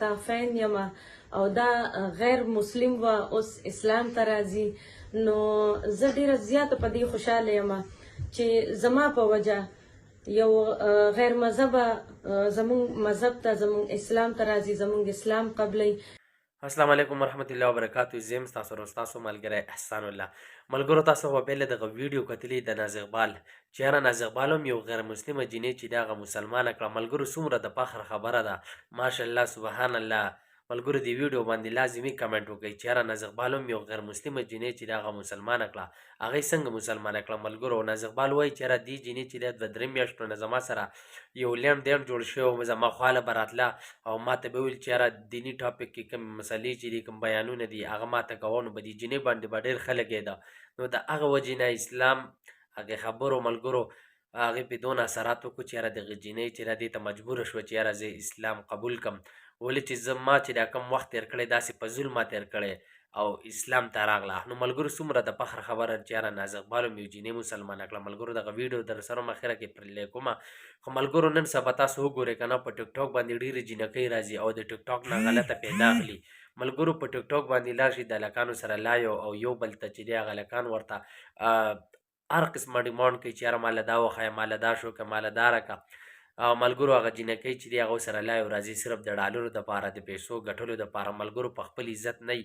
ستا فین یم او دا غیر مسلم و اوس اسلام ته راځي. نو زه ډیره زیاته په دې خوشاله یم چې زما په وجه یو غیر مذهبه زمونږ مذهب ته، زمونږ اسلام ته راځي، زمونږ اسلام قبلوي. السلام علیکم ورحمت الله وبرکاتو. زم تاسو سره تاسو ملګری احسان الله. ملګرو، تاسو په پیله دغه ویډیو کتلی د ناز اقبال چې یاره ناز اقبال هم یو غیر مسلمه جینۍ چې دغه مسلمانه کړه. ملګرو، څومره د فخر خبره ده، ماشاءالله، سبحان الله. ملګرو، دی ویډیو باندې لازمي کمنټ وکړئ چې یاره ناز اقبال هم یو غیر مسلمه جینۍ چې دغه مسلمانه کړه، هغه څنګه مسلمانه کړه؟ ملګرو، ناز اقبال وایي چې یاره دې جینۍ چې ده 2-3 میاشتو نه زما سره یو لین دین جوړ شوی و، زما خواله به راتله او ما ته به ویل چې یاره دیني ټاپک کې کوم مسلې چې دي، کوم بیانونه دي، هغه ما ته کوه. نو په دې جینۍ باندې به ډېر ښه لګېده، نو د هغه وجې نه اسلام هغې خبرو، ملګرو، هغې پې دونه اثرات وکړو چې یاره دغه جینۍ چې ده دې ته مجبوره شوه چې یاره زه اسلام قبول کم، ولې چې زه ما چې دا کم وخت تېر کړی، داسې په ظلم ما تېر کړی او اسلام ته راغله. نو ملګرو، څومره د فخر خبره چې یاره ناز اقبال هم یو جینۍ مسلمانه کړه. ملګرو، دغه ویډیو در سره هم اخره کې پرې لیکم. خو ملګرو، نن سبا تاسو وګورئ که نه، په ټیک ټاک باندې ډېرې جینکۍ راځي او د ټیک ټاک نه غلطه پیدا اخلي. ملګرو، په ټیک ټاک باندې لاړ شي، د هلکانو سره لایو او یو بل ته چې دی هغه هلکان ورته هر قسمه ډیمانډ کوي چې یاره ماله دا وښیه، ماله دا شو که ماله دا راکه. او ملګرو، هغه جینکۍ چې دی هغه سره لایو راځي صرف د ډالرو دپاره، د پیسو ګټلو دپاره. ملګرو، په خپل عزت نه،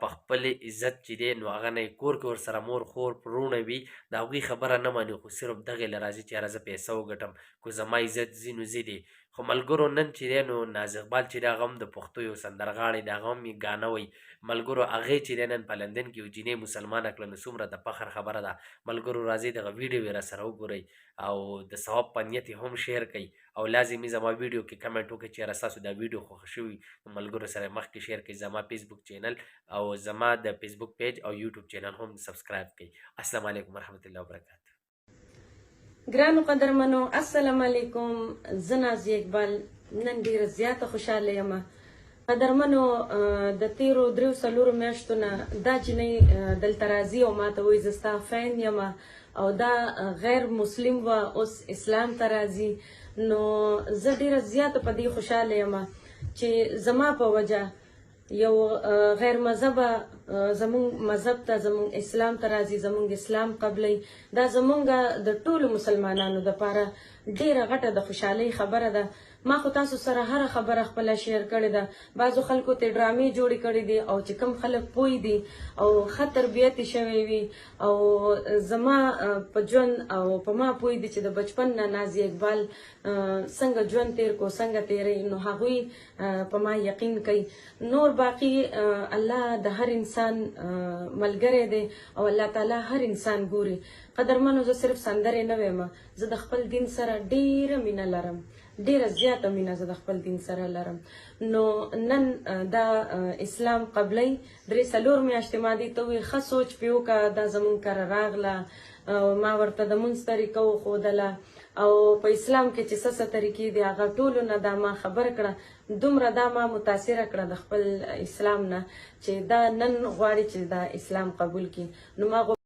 په خپل عزت چې دی نو هغه نه، کور کې ورسره مور، خور، وروڼه وي، د هغوی خبره نه مني، خو صرف دغې له راځي چې یاره زه پیسه وګټم، که زما عزت ځي نو ځي دی. خو ملګرو، نن چې دی نو ناز اقبال چې دی هغه هم د پښتو یو سندرغاړی دی، هغه هم یې ګانه وایي. ملګرو، هغې چې دی نن په لندن کې یو جینۍ مسلمانه کړه، نو څومره د فخر خبره ده. ملګرو، راځئ دغه ویډیو یې راسره وګورئ او د ثواب په نیت یې هم شیر کړئ او لازمي زما ویډیو کې کمنټ وکړئ چې یاره ستاسو دا ویډیو خوښه شوي، نو ملګرو سره مخکې شیر کړئ. زما فیسبوک چینل او زما د فیسبوک پیج او یوټیوب چینل هم سبسکرایب کړئ. السلام علیکم ورحمت الله وبرکاته. ګرانو قدرمنو، السلام علیکم. زه نازیه اقبال نن ډیره زیاته خوشحاله یم. قدرمنو، د تیرو 3-4 میاشتو نه دا جینۍ دلته راځي او ماته وایي زه ستا فین یم او دا غیر مسلم و اوس اسلام ته راځي. نو زه ډیره زیاته په دې خوشحاله یم چې زما په وجه یو غیر مذهبه زمونږ مذهب ته، زمونږ اسلام ته راځي، زمونږ اسلام قبلوي. دا زمونږ د ټولو مسلمانانو دپاره ډیره غټه د خوشحالۍ خبره ده. ما خو تاسو سره هره خبره خپله شیر کړې ده. بعضو خلکو ته ډرامې جوړې کړې دي او چې کم خلک پوه دي او ښه تربیت یې شوی وي او زما په ژوند او په ما پوه دي چې د بچپن نه نازیه اقبال څنګه ژوند تیر کو، څنګه تیری، نو هغوی په ما یقین کوي. نور باقی الله د هر انسان ملګری دی او الله تعالی هر انسان ګوري. قدرمنو، زه صرف سندرې نه وایم، زه د خپل دین سره ډیره مینه لرم، ډیره زیاته مینه زه د خپل دین سره لرم. نو نن دا اسلام قبلوي. 3-4 میاشتې ما دې ته وویل ښه سوچ پې وکړه، دا زمونږ کره راغله، ما ورته د مونځ طریقه وښودله او په اسلام کې چې څه څه طریقې دي هغه ټولو نه دا ما خبر کړه. دومره دا ما متاثره کړه د خپل اسلام نه چې دا نن غواړي چې دا اسلام قبول کړي. نو ما